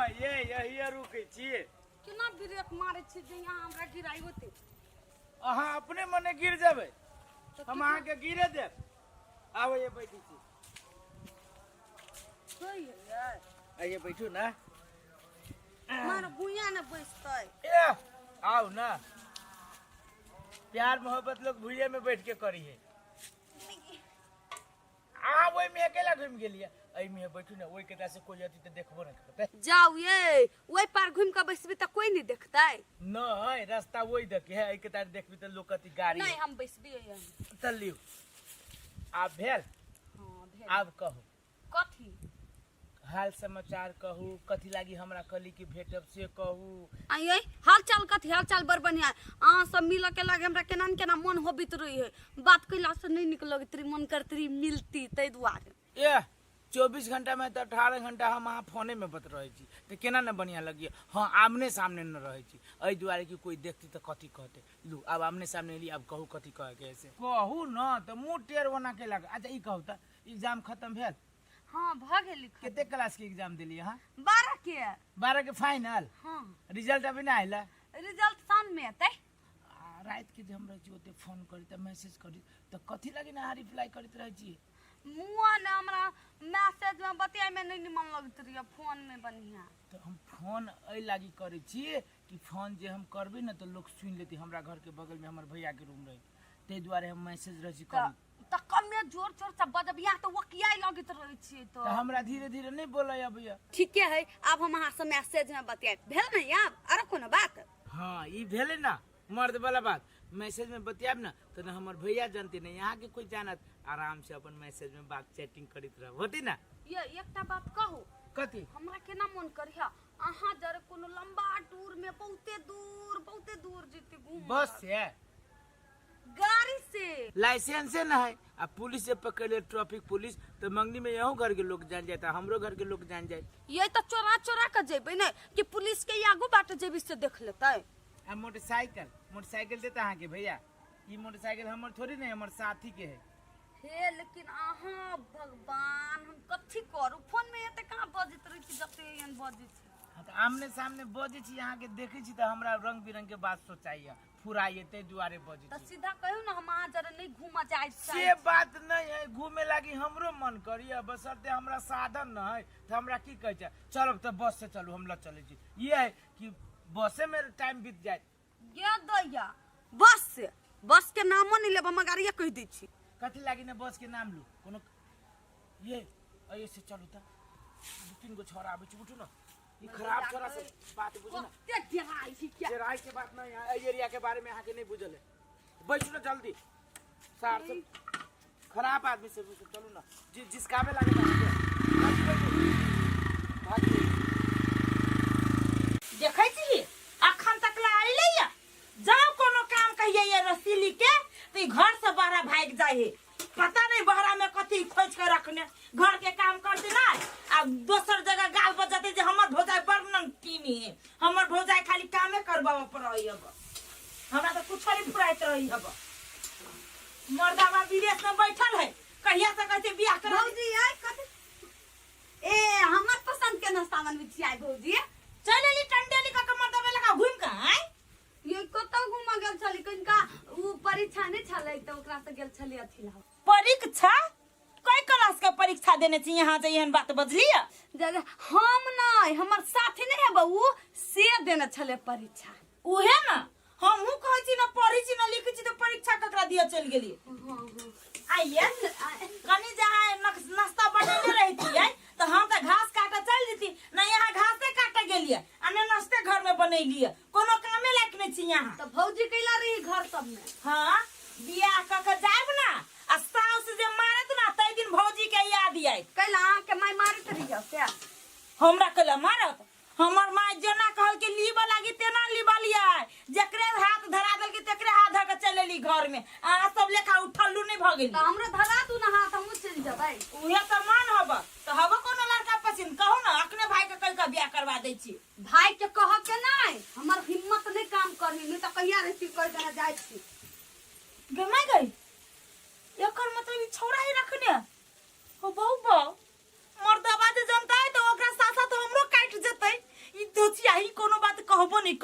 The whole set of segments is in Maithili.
ये यही रुकै छी। केना ब्रेक मारै छी जे यहाँ हमरा गिराइयो दे। अहाँ अपने मने गिर जेबै, हम अहाँके गिरे देब। आबै ये, बैठै छी। सही है यार। आइए, बैठू ना। मार भुइया ने बैसतै। ए आओ ना, प्यार मोहब्बत लोग भुइये में बैठ के करी है। अहाँ ओहिमे अकेला घुमि गेलियै, एहिमे बैठू ने, ओहि केटा से कोई अथी तऽ देखबो नहि करतै। जाउ ये, ओहि पार घुमि कऽ बैसबी तऽ कोई नहि देखतै। नहि, रास्ता ओहि दके है, एहि केटा देखबी तऽ लोक अथी गाड़ी। नहि, हम बैसबी एहि। तऽ लियौ, आब भेल? हँ, भेल। आब कहू। कथी? हाल समाचार कहू, कथी लागी हमरा कहली कि भेटब से कहू। आइए, हाल चाल कथी? हाल चाल बड़ बढ़िया। अहाँ सब मिलऽ के लागे हमरा केना ने केना मन होबित रही है। बात कैला से नहीं निक लगैत रही, मन करत रही मिलती, ताहि दुआरे। ए 24 घंटा में तऽ 18 घंटा हम अहाँ फोने में बत रहै छी, तऽ केना ने बढ़िया लगिए। हाँ, आमने सामने न रहै छी एहि दुआरे कि कोई देखती तऽ कथी कहते। लू, आब आमने सामने एली, आब कहू कथी कहे के है से कहू न। तऽ मुँह टेढ़ ओना के लाग। अच्छा, ई कहू तऽ एग्जाम खत्म भेल? हाँ, भऽ गेल। कते क्लास के एग्जाम देलियै अहाँ? 12 के। 12 के फाइनल? हाँ। रिजल्ट अभी ना आयल? रिजल्ट साँझ में एतै। आ राति के जे हम रहै छी ओते फोन करी तऽ मैसेज करी तऽ कथी लागी ना अहाँ रिप्लाई करैत रहै छी? मुआ ने हमरा मैसेज में बतियाए में नहीं निमन लगैत रहिए, फोन में बढ़िया। तऽ हम फोन एहि लागी करै छी कि फोन जे हम करबै ने तऽ लोक सुनि लेतै। हमरा घरके बगलमे हमर भैयाके रूम रहै, ताहि दुआरे हम मैसेज रहै छी करी। तऽ कमे जोर जोर से बजब, यहाँ तऽ वकियाइ लगैत रहै छियै। तऽ हमरा धीरे धीरे नहि बोलय अबैया। ठीके है, आब हम अहाँ से मैसेज में बतियाब। भेल ने? आब आरो कोनो बात? हाँ, ई भेलै ना मर्द वाला बात। मैसेज में बतियाब ना तऽ ने हमर भैया जानते ने यहाँ के कोई जानत। आराम से अपन मैसेज में बात चैटिंग करैत रहब, होती ना? ये एकटा बात कहू? कथी? हमरा केना मन करिहा अहाँ जरे कोनो लंबा टूर में बहुते दूर बहुते दूर जेती घूम। बस से? गाड़ी से। लाइसेंसे न है आ पुलिस से पकड़ ले ट्रैफिक पुलिस तो मंगनी में यहूँ घर के लोग जान जाता, हमरो घर के लोग जान जाए। ये तो चोरा चोरा के जेबै ने कि पुलिस के आगू बाट जेबी से देख लेतै। आ मोटरसाइकिल, मोटरसाइकिल देता अहाँके भैया? ई मोटरसाइकिल हमर थोड़ी नहीं, हमर साथी के है। हे, लेकिन अहाँ भगवान, हम कथी करू? फोन में एते कहाँ बजैत रहै छी जते एहन बजै छी। हाँ, तऽ आमने सामने बजै छी, अहाँके देखै छी तऽ हमरा रंग बिरंग के बात सोचाइए फुराइए, ताहि दुआरे बजै तऽ छी। सीधा कहियौ ने, हम अहाँ जरे नहीं घूमऽ जाइ से बात नहीं है, घूमे लागी हमरो मन करिए, बशर्ते हमरा साधन न है। तऽ हमरा की कहै छै, चलब तऽ बस से चलू, हम लऽ चलै छी। ये है कि बसे में टाइम बीत जाए। गे दैया, बस से बस के नामो नहीं लेब, हम गाड़िए कहि दै छी। कथी लागी ने बस के नाम लू कोनो? ये ऐसे चलू तऽ दू तीन गो छोरा आबै छै, उठू ना, ई खराब छोरा से बात बुझू ना। कते डराइ छी क्या? जेराई के बात नहीं है, एहि एरिया के बारे में अहाँके नहीं बुझल है। बैठू ना जल्दी, सार सब खराब आदमी से बुझू। चलू ना, जिसकावे लागे ना अहाँके। बैठू, बैठू। भागू। देखै छी अखन तक ला अइलै या जाओ कोनो काम कहिए ये रसीली के तो ई घर से बहरा भागि जाइ है। पता नहीं बहरा में कथी खोज के रखने, घर के काम करते ना आ दोसर जगह गाल बजाते जे हमर भौजाई बड़ नमकीनी है, हमर भौजाई खाली कामे करबावे पर रही हब, हमरा तो कुछ नहीं फुराइत रही हब। मर्दावा विदेश में बैठल है, कहिया से कहते बियाह कर। भौजी आइ कथी? ए हमर पसंद के नाश्ता बनबै छी आइ भौजी। चल एली टंडेली का के मर्दावा लगा घूम के आय। ये कतौ घूमऽ गेल छली? कनिका उ परीक्षा नहि छलै तऽ ओकरा से गेल छली अथी ला। परीक्षा? कई क्लास के परीक्षा देने छी यहाँ जे एहन बात बजली? जे हम नहि, हमर साथी नहि है बहू, से देने छलै परीक्षा। उहे ना हमहूँ कहै छी ना पढ़ै छी ना लिखै छी तऽ परीक्षा ककरा दिअ चलि गेली? आइए कनी जहाँ नाश्ता बनेने रहितियै तऽ हम तऽ घास काटऽ चलि जैती ना। यहाँ घासे काटऽ गेलियै आ ने नाश्ते घर में बनेलियै, कोनो कामे लायक नहि छी यहाँ। तऽ भौजी कैला रही घर सब में? हाँ, बियाह कऽ के जायब ना आ साउस जे मारत ना ताहि दिन भौजी के याद आयत। कैला, अहाँके माय मारैत रहियै से? हमरा कैला मारत? हमर माय जेना कहल कि लीबऽ लागी तेना लीबऽ लियै, जकरे हाथ धरा देलकै तकरे हाथ धऽ के चलि एली घर में। अहाँ सब लेखा उठल्लू नहि भऽ गेली। तऽ हमरो धरा दू ने हाथ, हमहूँ चलि जेबै। उहे तऽ मन हब तऽ हब कोनो लड़का पसिन कहू ना, अपने भाई के कहि के बियाह करवा दै छी। भाई के कहऽ के नहि, हमर हिम्मत नहि काम करही, नहि तऽ कहिया रहिती कहि देने जाइ छी। गे माय गई, एकर मतलब ई छौड़ा ही रखने हो। बहु बहु मर्दाबा जे जनता है तऽ ओकरा साथ साथ हमरो काटि जेतै।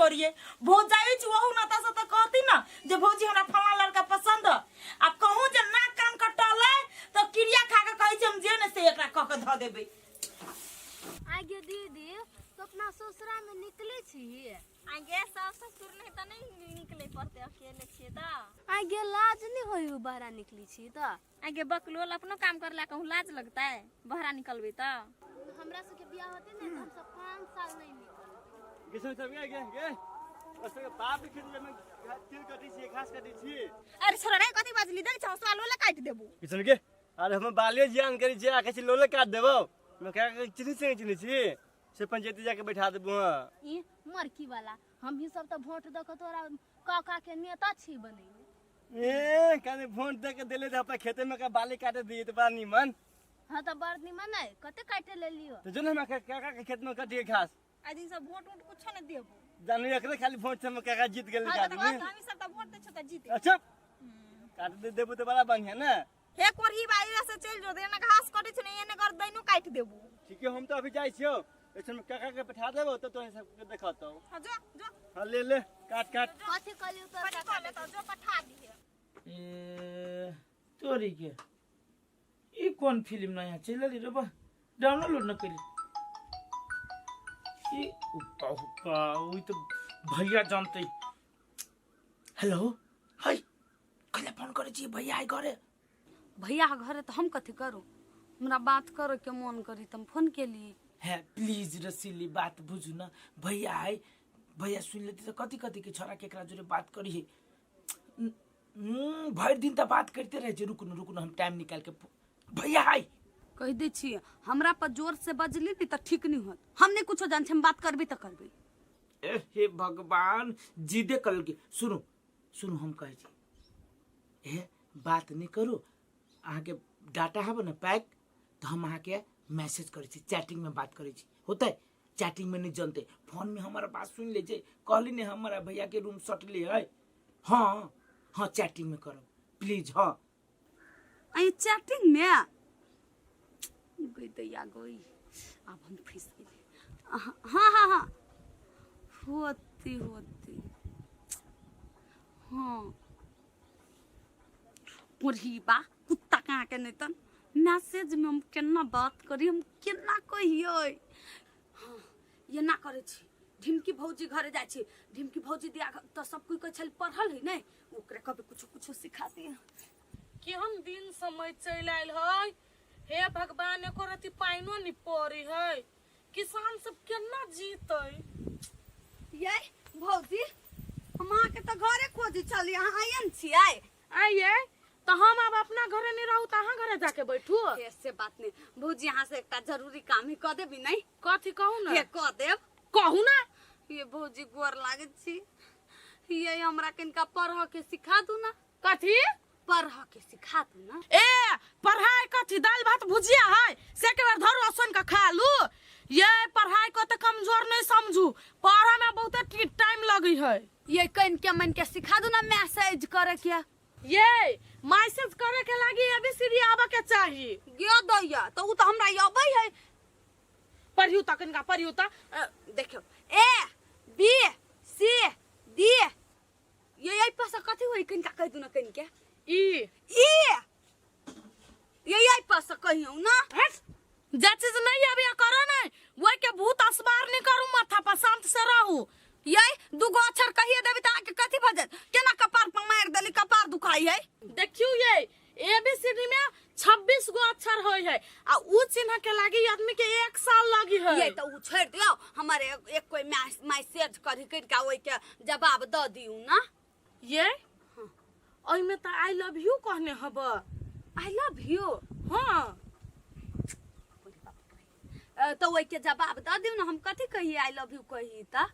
करिए। भौजाई छी ओहू नाता से तऽ कहती ना जे भौजी हमरा फलां लड़का पसंद है। आ कहूँ जे नाक कान कटल है तऽ क्रिया खा के कहै छी हम जे ने से एकरा कऽ के धऽ देबै। आगे दीदी, तो अपना ससुरा में निकले छी? आगे सास ससुर नहीं तऽ नहीं निकले पड़ते, अकेले छियै तऽ। आगे लाज नहीं होई बहरा निकली छी तऽ? आगे बकलोल अपनो काम करला कहूँ लाज लगता है बहरा निकलबे तऽ। हमरा सबके बियाह होते ने तऽ हम सब 5 साल नहीं निकलबै। किसान सब गे गे गे ओसके बाप के खेत में तिल कटी छी, घास कटी छी। अरे छोरा रे, कथी बाजली? देख छौ सवाल वाला काट देबू। किसान के अरे हम बालियो जियान करी छी, आके छी लोले काट देबो। हम का चिन्ह से चिन्ह छी से पंचायती जाके बैठा देबो। हां ई मरकी वाला हम ही सब तऽ वोट दऽ के तोरा काका के नेता छी बनेने। ए काने वोट दे के देले त अपना खेते में का बाली काटे दिए त बड़ा निमन। हां त बड़ निमन है, कते काटे ले लियो? तो जो न हम काका के खेत में कटिए घास। आज ई सब वोट वोट कुछो न देबो। जानू एकरे खाली वोट से हम काका जीत गेल। हाँ, आदमी तऽ हम सब तऽ वोट दै छौ तऽ जीते। अच्छा काट दे देबो त बड़ा बढ़िया ना। हे कोरही बाई से चलि जो, एने घास कटै छै ने एने गर्दैनो काटि देबो। ठीक है, हम तो अभी जाइ छियो, ऐसे में काका के बैठा देबो तो तोरे सब के देखतौ। हाँ जो जो। हां ले ले काट काट। कथी कहलियो तोर कथी काका? कहले तऽ जो पठा दिहे। ए तोरी के ई कोन फिल्म नया चलि एली रे बा, डाउनलोड न करी ई उपा उपा ओइ त भैया जानते। हेलो हाय, कहिले फोन करै छी भैया आइ घरे? भैया घरे तऽ हम कथी करू, हमरा बात करे के मन करी तऽ हम फोन केली। है प्लीज रसीली बात बुझू न, भैया आइ भैया सुन लेती तऽ कथी कथी के छोरा केकरा जोरे बात करी है। भरि दिन तऽ बात करते रहै छै। रुकू न रुकू न, हम टाइम निकाल के भैया आइ कहि दै छी, हमरा पर जोर से बजली नहीं तऽ ठीक नहीं होत। हम नहीं कुछो जान छी, हम बात करबी तऽ करबी। ए हे भगवान, जिदे करलकै। सुनू सुनू, हम कहै छी ए बात नहि करू, अहाँके डाटा हब ने पैक तऽ हम अहाँके मैसेज करै छी, चैटिंगमे बात करै छी। होतै चैटिंगमे नहि जनतै, फोनमे हमर बात सुनि लै छै। कहली ने हमरा भैयाके रूम सटले है। हाँ हाँ चैटिंगमे करब प्लीज। हाँ आई चैटिंग में गई दैया गई, आब हम फंस गेली। हाँ हाँ हाँ होती होती। हाँ कोढ़ी बा कुत्ता कहाँ के नहीं तन मैसेज में हम केना बात करी, हम केना कहियै। हाँ ये ना करै छी, ढिमकी भौजी घरे जाइ छी, ढिमकी भौजी दिया तऽ सब कोइ कहै छल पढ़ल है नहि, ओकरे कभी कुछो कुछो सिखा दिए। केहन दिन समय चलि आयल है हे भगवान, एको रति पानिओ नहि पड़ै है, किसान सब केना जीतै? ये भौजी, हम अहाँके तऽ घरे खोजै छली, अहाँ आइए ने छियै? आइए तऽ हम आब अपना घरे नहि रहू तऽ अहाँ घरे जाके बैठू? हे से बात नहीं भौजी, अहाँ से एकटा जरूरी काम ही कऽ देबी नहीं? कथी कहू ने? हे कऽ देब। कहू ने। ये भौजी गोर लागै छी, ये हमरा कनिका पढ़ऽ के सिखा दू ना। कथी? पढ़ऽ के सिखा दू ना। ए पढ़ाई कथी, दालि भात भुजिया है से के बेर धरू आ सोनि के खा लू। ये पढ़ाई को तऽ कमजोर नहीं समझू, पढ़ऽ में बहुते टाइम लगी है। ये कन के मन के सिखा दू ना मैसेज करे के। ये मैसेज करे के लागी एबीसीडी आबऽ के चाही। गे दैया तऽ उ तऽ हमरा अबै है। पढ़ियौ तऽ कनिका पढ़ियौ तऽ। देखियौ ए बी सी डी, ये एहि पर से कथी होई कनिका कहि दू ना कनिके। ई ई ये एहि पर से कहियौ ना। हट, जे चीज नहीं अभी करो नहीं वही के भूत असवार नहीं करू, माथा पर शांत से रहू। ये दूगो अक्षर कहिए देबी तऽ अहाँके कथी भऽ जायत? केना कपार पर मारि देली, कपार दुखाई है। देखियौ ये एबीसीडी में 26 गो अक्षर होय है आ उ चिन्ह के लागी आदमी के 1 साल लगी है। ये तो उ छोड़ दियो, हमारे एक कोई मैसेज करी कर के ओइ के जवाब द दियो ना। ये ओइ में त I love you कहने हब। I love you? हाँ। तो ओइ के जवाब द दियो ना, हम कथी कही I love you कही त?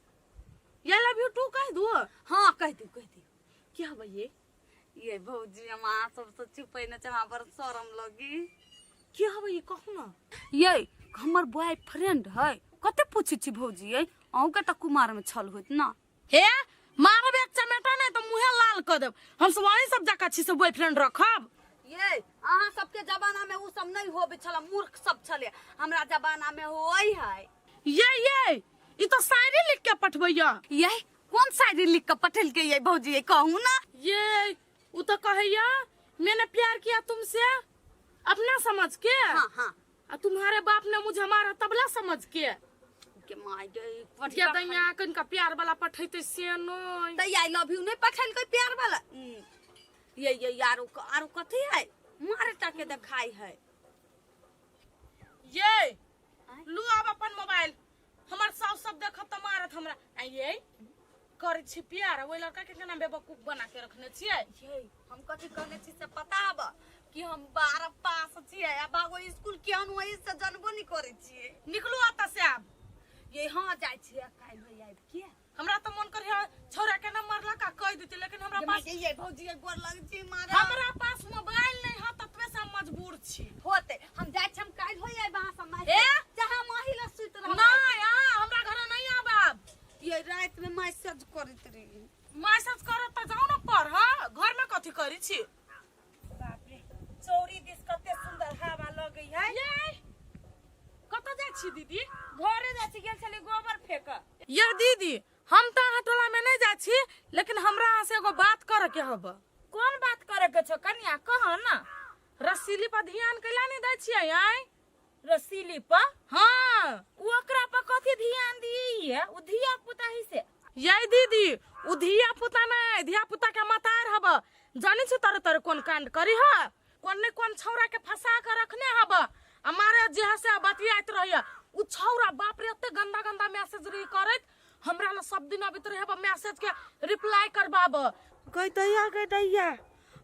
I love you two कह दू? हाँ कह दियो, कह दियो। की हब ये? ये भौजी हम अहाँ सबसँ छुपै नहि छै, हमरा बड़ शरम लगी। की हब ये कहू ना? ये हमर बॉयफ्रेंड है। कते पूछै छी भौजी, ये अहूँके तऽ कुमार में छल होइत ना? हे मारब एक चमेटा नहीं तो मुँहे लाल कर देब, हम सब वही सब जका छी से बॉयफ्रेंड रखब। ये अहाँ सबके जमाना में उ सब नहीं होबे छल, मूर्ख सब छले, हमरा जमाना में होय है। ये ये ई तो शायरी लिख के पठबैया। ये कोन शायरी लिख के पठेलकै ये भौजी ये कहू ना। ये उ तो कहैया मैंने प्यार किया तुमसे अपना समझ के। हाँ हाँ। आ तुम्हारे बाप ने मुझे मारा तबला समझ के। के my गे। ये दैया कनिका प्यार वाला पठैते से नहीं। त I love you नहीं पठेलकै प्यार वाला। ये आरो आरो कथी है मारे टाके देखाई है। ये लू अब अपन मोबाइल, हमर साउस सब देखत त मारत हमरा। आ ये करै छी प्यार ओहि लड़का के केना बेवकूफ बना के रखने छियै। ये हम कथी कहने छी से पता हब कि हम 12 पास छियै आ बागो स्कूल केहन होई से जानबो नहीं करै छियै। निकलू ओतऽ से आब। ये हाँ जाइ छियै काल्हि होइ आबि के। हमरा तऽ मन करिया छौड़ा के नंबर लगा कहि देती, लेकिन हमरा ये पास माय ये भौजी ये गोर लग छी मारे। हमरा पास मोबाइल नहीं है ततबे से हम मजबूर छी। होते हम जाइ छी, हम काल्हि होइ आबि अहाँ से माय ए? चाहे हम अही लग सुति रहब। नहीं आ हमरा घरे नहीं आब आब। ये राति में मैसेज करैत रही। मैसेज करत तऽ जाउ ने पढ़, घर में कथी करै छी। बाप रे, चौरी दिस कते सुंदर हवा लगै है। ये कतऽ जाइ छी दीदी? घरे जाइ छी, गेल छली गोबर फेक। ये दीदी हम तऽ अहाँ टोला में नहीं जाइ छी, लेकिन हमरा अहाँ से एगो बात करे के हब। कोन बात करे के छौ कन्या, कह ना। रसीली पर ध्यान कैला नहीं दै छियै आँय? रसीली पर? हाँ। उ ओकरा पर कथी ध्यान दियै? उ धिया पुता ही से। ये दीदी उ धिया पुता नहीं, धिया पुता के मतार हब। जानी छी तरह तरह कोन कांड करी ह, कोन ने कोन छौड़ा के फंसा के रखने हब आ मारे जे से बतियाइत रहिय। उ छौड़ा बाप रे एते गंदा गंदा मैसेज रही करैत, हमरा ला सब दिन अबैत रहे हब मैसेज के रिप्लाई करबाब। गई दैया गई दैया,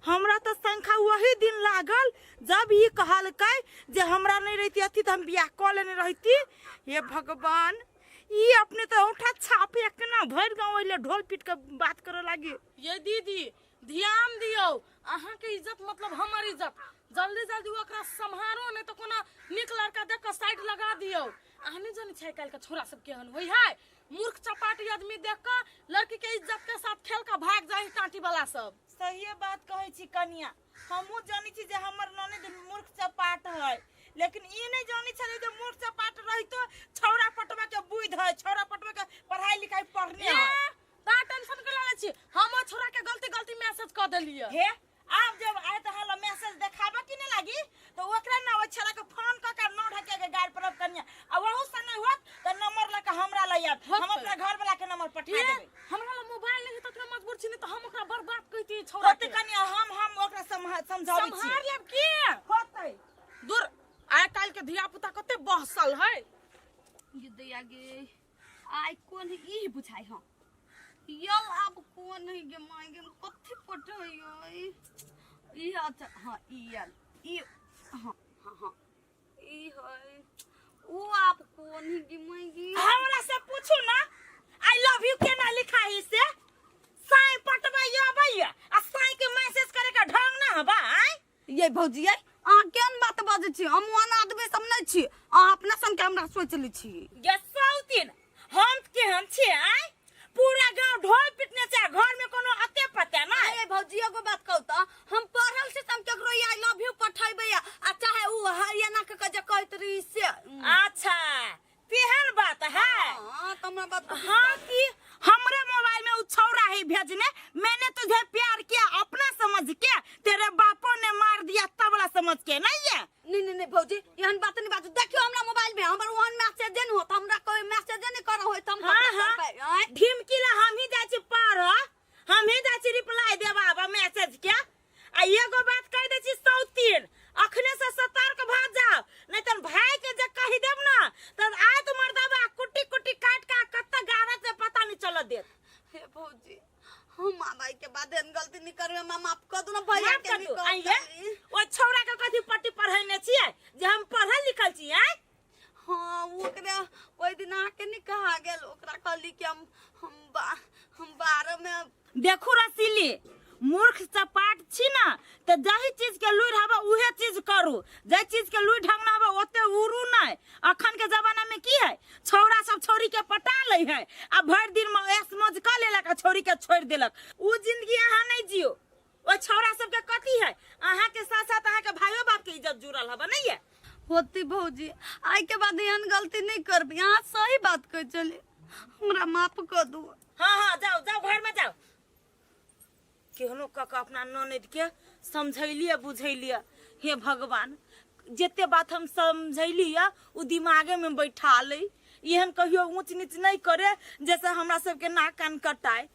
हमरा तो शंखा वही दिन लागल जब ई कहलकै जे हमरा नहीं रहती अथी तो हम बियाह कऽ लेने रहती। हे भगवान, ई अपने तो औंठा छाप केना भरि गाँव अइले ढोल पीट के बात करे लागी। ये दीदी ध्यान दियौ, अहाँ के इज्जत मतलब हमर इज्जत। जल्दी जल्दी ओकरा सम्हारो, नहीं तो कोनो नीक लड़का देख के साइड लगा दियौ। अहाँ नहीं जानै छियै आइ काल्हि के छोरा सब केहन होइ है, मूर्ख चपाटी आदमी देख के लड़की के इज्जत के साथ खेल के भाग जाइ टाटी वाला सब। सहिए बात कहै छी कनिया, हमहूँ जानै छी जे हमर ननद मूर्ख चपाट है, लेकिन ई नहीं जानै छलै जे मूर्ख चपाट रहितो छौड़ा पटवा के बुद्धि है, छौड़ा पटवा के पढ़ाई लिखाई पढ़ने है। ता टेंशन के ले छी, हम ओ छोरा के गलती गलती मैसेज क देलियै। हे आब जब आए त हलो मैसेज देखाबे कि नहीं लागी तो ओकरा ना ओ छोरा के फोन क के न ढके के गाड़ परब कनिया, आ वहु से नहीं होत त नंबर ल के हमरा ल आब, हम अपना घर वाला के नंबर पठा हे, देबै। हमरा ल मोबाइल नहीं त तोरा मजबूर छी, नहीं त हम ओकरा बर्बाद कइती छौड़ा होते के। कनिया, हम ओकरा समझाबै छी। सम्हार लेब की होते दूर, आइ काल्हि के धिया पुता कते बहसल है। ये दैया गे आइ कोन है ई बुझाइ हँ यल आब कोन है गे my गे कथी पठैयो ई अच्छा हाँ ई यल ई हाँ हाँ हाँ ई है उ आब कोन है गे my गे। हमरा से पूछू ना I love you केना लिखा है से साई पटबै अबैया आ साई के मैसेज करे के ढंग ना हबा आय। ये भौजी ये अहाँ केहन बात बजै छी, हम ओहन आदमी सब नहीं छी, अहाँ अपना सन के हमरा सोच लै छी। गे सौतीन हम केहन छी आय, पूरा गांव ढोल पिटने छै, घर में कोनो अते पते ना। अरे भौजी एगो बात कहू त, हम पढ़ल छी त हम केकरो I love you पठेबै आ चाहे उ एना के जे कहैत रही से। अच्छा तेहन बात है। हाँ, त हमरा बात हाँ कि हमरे मोबाइल में उ छौड़ा है भेजने, मैंने तुझे प्यार किया अपना समझ के, तेरे बापो ने मार दिया तबला समझ के नहीं है। नहीं नहीं नहीं भौजी एहन बात नहीं बाजू, देखियो हमरा मोबाइल में हमर ओहन मैसेज नहीं होत, हमरा कोई मैसेज नहीं कर होत, हम हाँ, ककरा हाँ। करबै, आँय? ढिमकी ला हम ही जाइ छी पढ़, हम ही जाइ छी रिप्लाई देबाब मैसेज के। आ एगो बात कहि दै छी सौतीन, अखने से सतर्क भऽ जाओ, नहीं तऽ भाई के जे कहि देब ना तऽ आयत मर्दबा कुट्टी कुट्टी काट के कत्ता गारा से पता नहीं चल देत। हे भौजी हम आबै के बाद एहन गलती नहीं करबै, हमरा माफ कर दू ना भैया माफ के कर नहीं दू। कहब आइये, तनी। ओ छौड़ा के कथी पट्टी पढ़ेने छियै जे हम पढ़ल लिखल छी आँय? हाँ ओकरा ओहि दिन अहाँके नहीं कहा गेल, ओकरा कहली कि हम 12 में। देखू रसीली, मूर्ख चपाट छी ना त जाहि चीज के लुरि हबे उहे चीज करू, जाहि चीज के लुरि ढंग ना हबे ओते उड़ू नहीं। अखन के जमाना में की है, छौड़ा सब छौड़ी के पटा लै है आ भरि दिन में ऐश मौज क लेलक आ छौड़ी के छोड़ देलक। उ जिंदगी अहाँ नहीं जियो। ओ छौड़ा सबके कथी है, अहाँ के साथ साथ अहाँ के भाइयो बाप के इज्जत जुड़ल हबे नहीं है। होती भौजी, आइ के बाद एहन गलती नहीं करबी, अहाँ सही बात कह चली। हमरा माफ कऽ दू। हाँ हाँ, जाओ जाओ, घर में जाओ। केहनो कऽ कऽ अपना ननद के समझैलियै बुझैलियै। हे भगवान, जते बात हम समझैलियै ओ दिमागे में बैठा ले, एहन कहियो ऊंच नीच नहीं करे जैसे हमरा सबके नाक कान कटाए।